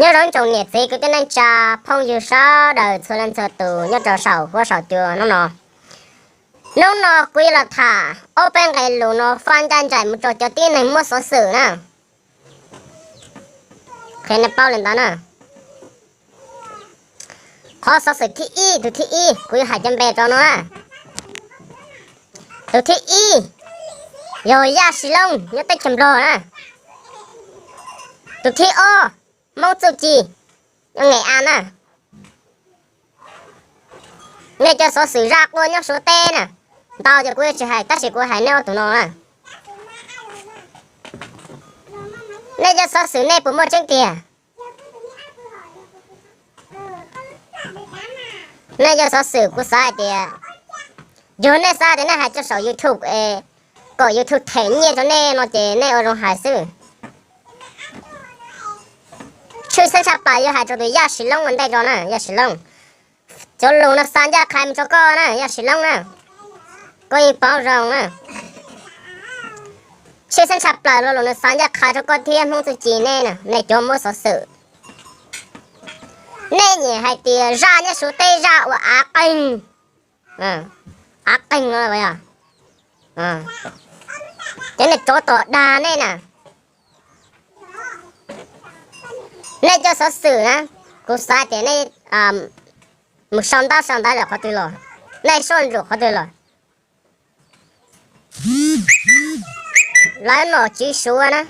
Nyob zoo tsoom niam txiv kwv tij neej tsa phooj ywg sawv daws txhua leej txhua tus nyob rau saum huab saum cua hnub no. Hnub no kuv yuav los tham ob peb nqe lus no faj ncaj nraim mus rau cov tib neeg muab xov xwm na. Qhia nej paub li ntawd na. Qhov xov xwm thib ib, tus thib ib kuv yuav hais cov npe rau no na. Tus thib ib yog Yaj Sis Loob nyob teb chaws Nplog na. Tus thib ob Hmoob Txuj Ci nyob Nqes As na. Nej cov xov xwm zaj quaj nyob Suav teb na, ntau ces kuv yuav tsis hais tab sis kuv hais nej ob tug no na. Nej cov xov xwm nej puas muaj tseeb tiag? Nej cov xov xwm kuv xav hais tias, yog nej xav tias nej hais tso saum YouTube es kom YouTube them nyiaj rau nej no ces nej ua zoo hais xwb. Tshwj xeeb tshaj plaws yuav hais rau tus Yaj Sis Loob ua ntej tso na, Yaj Sis Loob. Cov lus no xa ncaj qha mus rau koj na, Yaj Sis Loob na. Koj yeej paub zoo na. Tshwj xeeb tshaj plaws los lus no xa ncaj qha rau koj thiab Hmoob Txuj Ci nej na, nej cov muab xov xwm. Nej nyiam hais tias zaj nyob Suav teb zaj ua av qeeg, av qeeg no yog, ces nej tsov tom dag nej na. Nej cov xov xwm na, kuv xav tias nej mus sau ntaub sau ntawv lawm qhov twg los, nej soj ntsuam qhov twg los. Lawv nom tswv Suav na,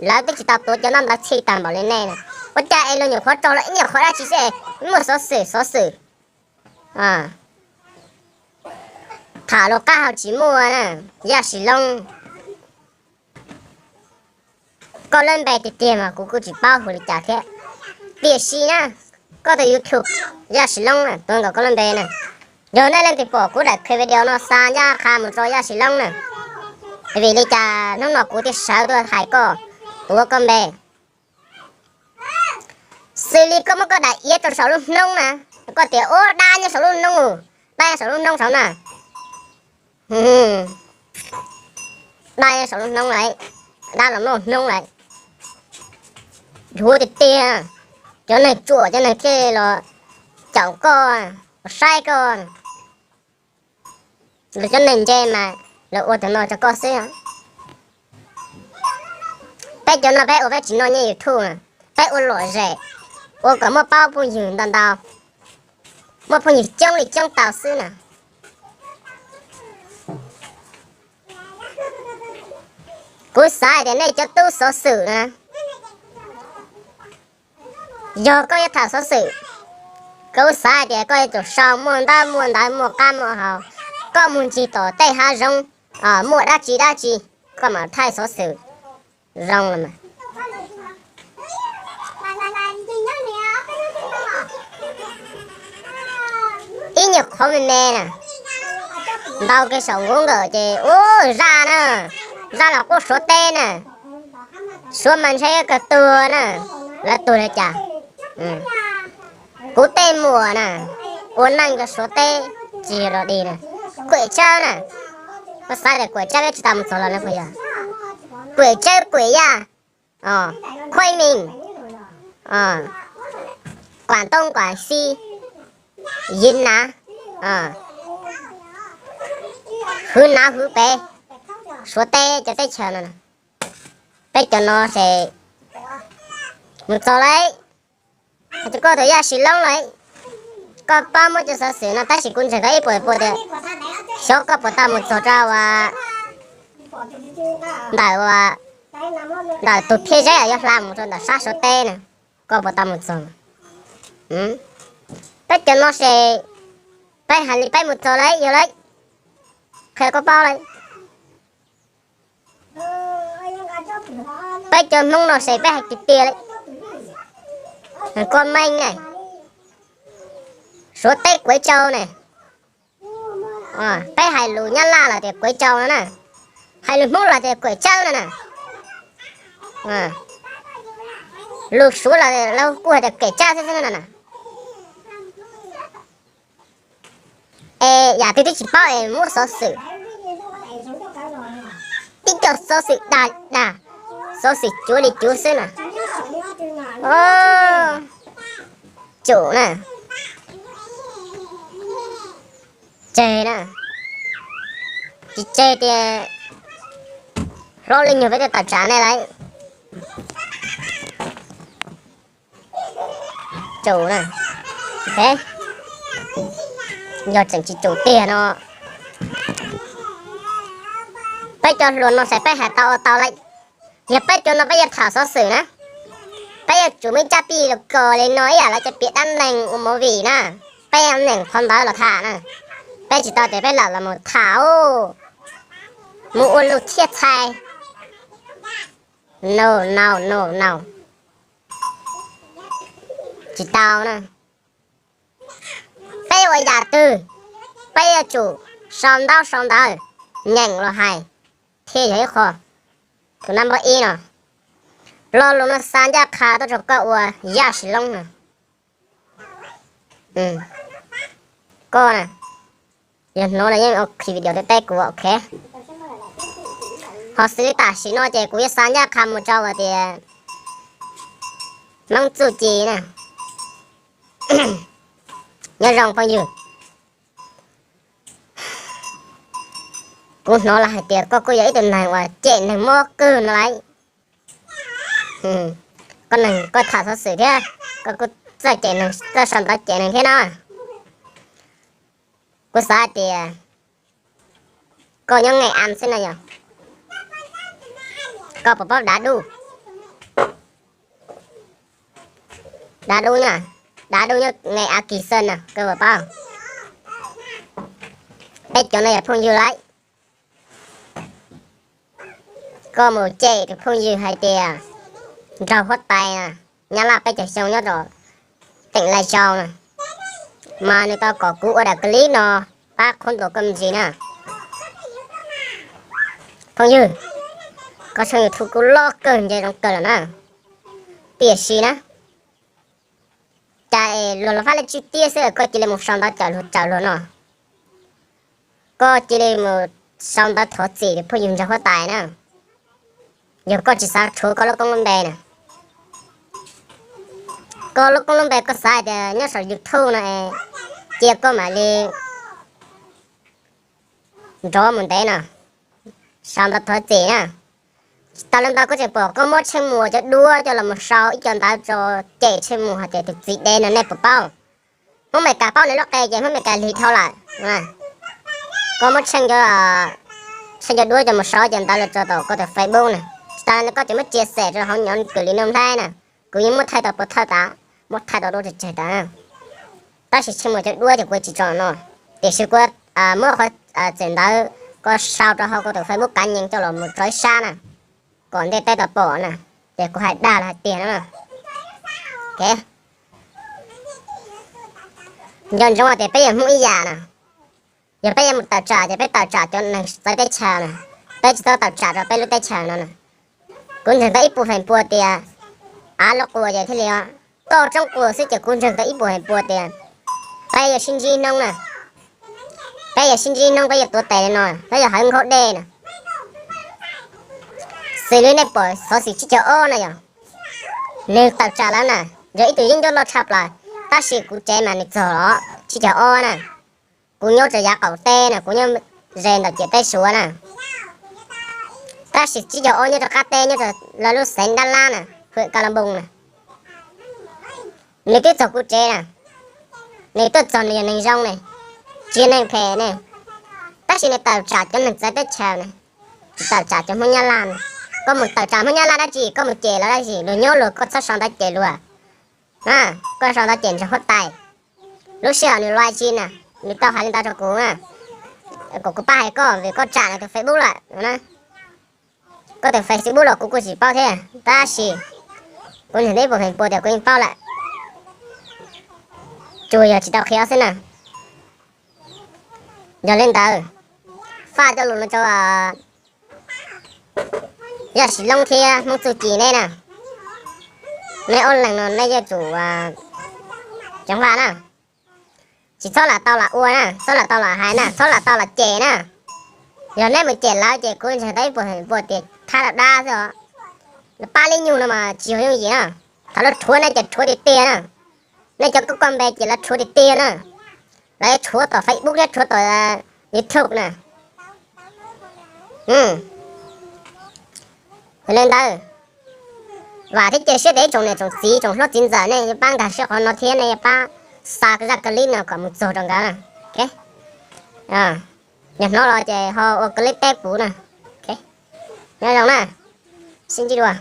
lawv twb tsis tau tuav cov ntaub ntawv txhij tag npaum li nej na. Ua cas es luag nyuam qhuav raug los ib nyuag qhov dab tsi xwb muaj xov xwm xov xwm. Tham luag qab hau tsis muaj na, Yaj Sis Loob. Koj lub npe tiag tiag mas kuv kuj tsis paub hu li cas thiab. Tiam sis na, koj tus YouTube Yaj Sis Loob na, tuav nkaus koj lub npe na. Yog nej leej twg pom kuv daim qhia video no xa ncaj qha mus rau Yaj Sis Loob na. Vim li cas hnub no kuv thiaj sawv tuaj hais koj, tuav koj npe. Xws li koj muab koj daim iav rau saum lub hnoob na, koj tias ua dab nyob saum lub hnoob, dab nyob saum lub hnoob saud na. Dab nyob saum lub hnoob lawm, dab los noj hnoob lawm. Dhuav tiag tiag, cov neeg tsuam cov neeg thiaj los caum koj, los saib koj. Lawv cov neeg ntse mas lawv ua tus no rau koj xwb. Peb cov no peb ua peb tsis noj nyiaj YouTube na, peb ua lom zem, ua kom muaj paub phooj ywg ntau ntau, muaj phooj ywg coob li coob tau xwb na. Kuv xav hais tias nej cov tub xov xwm na, yog koj yuav tham xov xwm, kuv xav hais tias koj yuav tsum sau muaj ntaub muaj ntawv muaj qab muaj hau, koj mus ncig tom tej hav zoov, muaj dab tsi dab tsi, koj mam thaij xov xwm zoo los mas. Ib nyuag qhov me me na, ntaus kiag saum nkuv nkawm ces ub zaj na, zaj los quaj Suav teb na, Suav mas ntshe kawg tuag na, lawv tuag li cas. Kuv tej muam na, ua neej rau Suav teb tsis yog los dig na, kuam tsawb na. Koj xav tias kuam tsawb peb tsis tau mus txog los ne puas yog? Kuam tsawb kuam yaj, Khuaib Meej, Kuam Toob Kuam Xib, Yim Nav, Hwv Nav Hwv Pem, Suav teb cov teb chaws no, peb cov no ces mus txog lawm. Hais tias koj tus Yaj Sis Loob lawm, koj pab muab cov xov xwm no tab sis kuv ntseeg koj ib puas puas tias xyov koj puas tau mus txog rau uas ntawm uas ntawm tus phiaj zeb uas yuav hla mus rau ntawm sab Suav teb na, koj puas tau mus txog? Peb cov no ces peb hais li peb mus txog lawm yog lawm, qhia koj paub lawm. Peb cov Hmoob no ces peb hais tiag tiag lawm, koj meej ne, Suav teb kuav tsau ne. Peb hais lus Nyab Laj los tias kuav tsau no na, hais lus Hmoob los tias kuam tsawb no na, lus Suav los lawv kuj hais tias kem tsawb xwb no na. Es yam twg twb tsis paub es muab xov xwm, tib co xov xwm dag dag, xov xwm cuav li cuav xwb na. Os, tsum na, tseg na, tsis tseg tias hlob li nyuag peb twb tawm tsam nej lawm. Tsum na, yog tseem tsis tsum tiag no, peb cov hluas no saib peb hais tau ua tau lawm. Yog peb cov no peb yuav tham xov xwm na, peb yuav tsum muaj ib tsab pij los kos li no ib yam li cov piav dab neeg ua movie na, peb yuav neem qhov ntawd los tham na. Peb tsis tau tias peb lam los mus tham, mus ua lus thiaj txhais. No, no, no, no, tsis tau na. Peb ua yam twg peb yuav tsum sau ntaub sau ntawv, nyeem los hais, thiaj yog ib qho. Tus nab npawb ib no, lo lus no xa ncaj qha tuaj rau koj ua Yaj Sis Loob no. Koj na, yog hnov no yeej ok video teb teb kuv, ok. Ho xws li tam sim no ces kuv yuav xa ncaj qha mus rau hais tias Hmoob Txuj Ci na. Nyob zoo phooj ywg, kuv hnov lawv hais tias koj kuj yog ib tug neeg uas cem neeg mob kawg no lauj. Koj neeg koj tham xov xwm thiab, koj kuj txawj cem neeg, txawj sau ntawv cem neeg thiab no. Kuv xav hais tias koj nyob Nge As xwb no yog, koj puas paub Dav Duj? Dav Duj na, Dav Duj nyob Nge As Kis xwb no, koj puas paub? Peb cov no yog phooj ywg lauj. Koj mus cem tus phooj ywg hais tias nraug huab tais na, Nyab Laj peb caug xyoo nyob rau teem Lais Zau na, mas nws tau kom kuv ua daim clip no pab qhuab ntuas koj me ntsis na. Phooj ywg, koj tshooj YouTube kuj loj kawg nce zoo kawg lawm na, tiam sis na, cas luag los fab lej tswj tiab xwb koj cia li mus sau ntawv cawm luag, cawm luag no. Koj cia li mus sau ntawv thov txim phooj ywg nraug huab tais na. Yog koj tsis xav tshuav koj lub koob lub npe na, koj lub koob lub npe koj xav hais tias nyob saum YouTube no es cia koj mam li nrov mus ntev no, sau ntawv thov txim na. Tsis tas li ntawd koj tseem pom koj muab Tsheej Muas cov duab coj los mus sau ib co ntawv rau cem Tsheej Muas hais tias tus txiv dev no nej puas paub? Hmoob Amelikas paub nws lub qe ces Hmoob Amelikas lig dhau lawm. Koj muab Tsheej, Tsheej cov duab coj mus sau cov ntawv los rau tom koj tus Facebook na. Tsis tas li ntawd koj tseem muab chia sẻ rau hauv nyov kws li nuj nplaib na. Kuv yeej muab thaij tau puas thawj tas, muab thaij tau duab tsawg tsawg tas. Tab sis Tsheej Muas cov duab ces kuv tsis tso no, tiam sis kuv muab qhov txim ntawd koj sau rau hauv koj tus Facebook cá nhân coj los mus tso ib sab na, kom ntiaj teb tau pom na, ces kuv hais dag los hais tiag no. Nco ntsoov tias peb yog Hmoob ib yam na, yog peb yuav mus tawm tsam ces peb tawm tsam cov neeg txawv teb chaws na, peb tsis txhob tawm tsam rau peb lub teb chaws no na. Kuv ntseeg tau ib puas feem pua tias, av lub quas ces thiaj li, toj roob quas xwb ces kuv ntseeg tau ib puas feem pua tias peb yuav sib ntsib hnub na, peb yuav sib ntsib hnub, peb yuav tuav tes li no, peb yuav hawv nkhaub dej na. Xws li nej pom xov xwm tsib caug ob na yog, nws tawm tsam lawm na, yog ib tug yeeb ncuab loj tshaj plaws, tab sis kuv tsev mas nws txog los tsib caug ob na. Kuv nyob rau yav qaum teb na, kuv nyob ze ntawm ciam teb Suav na, tab sis tsib caug ob nyob rau qab teb nyob rau lawv lub xeev Dab Lab na, hwm Ka La Npoo na. Nws twb txog kuv tsev na, nws tuaj txog nws yog neeg zoo ne, tsis yog neeg phem ne, tab sis nws tawm tsam cov neeg txawv teb chaws na, tsis tawm tsam cov Hmoob Nyab Laj na. Koj mus tawm tsam Hmoob Nyab Laj dab tsi, koj mus cem lawv dab tsi, luag nyob luag koj txhob sau ntawv cem luag, koj sau ntawv cem nraug huab tais. Lub sij hawm nws live stream na, nws tau hais li ntawd rau kuv na, kom kuv pab hais koj vim koj tsam nws tus Facebook lawm na. Koj tus Facebook los kuv kuj tsis paub thiab, tab sis kuv ntseeg tau ib puas feem pua tias kuv yeej paub lawm, tsuas yog tsis tau qhia xwb na. Yog li ntawd, faj cov lus no rau Yaj Sis Loob thiab Hmoob Txuj Ci neb na, neb ob leeg no neb yuav tsum ceev faj na, tsis txhob lam tau lam ua na, txhob lam tau lam hais na, txhob lam tau lam cem na. Yog neb mus cem lawv ces kuv ntseeg tau ib puas feem pua tias thab dab dab xwb os. Pab li nyug no mas tsis yog yooj yim na, Thaum lawv rhuav nej ces rhuav tiag tiag na. Nej cov kuj koj npe ces lawv rhuav tiag tiag na. Lawv yuav rhuav tom Facebook thiab rhuav tom YouTube na. Yog li ntawd, vam thiab cia siab tias ib tsoom niam tsoom txiv tsoom hlob txiv ntxawm nej yuav pab nkag siab qhov no thiab nej yuav pab xa zaj clip no kom mus txog rau nkawd na. Yog hnov los ces ho ua clip teb kuv na. Nyob zoo na, sib ntsib dua.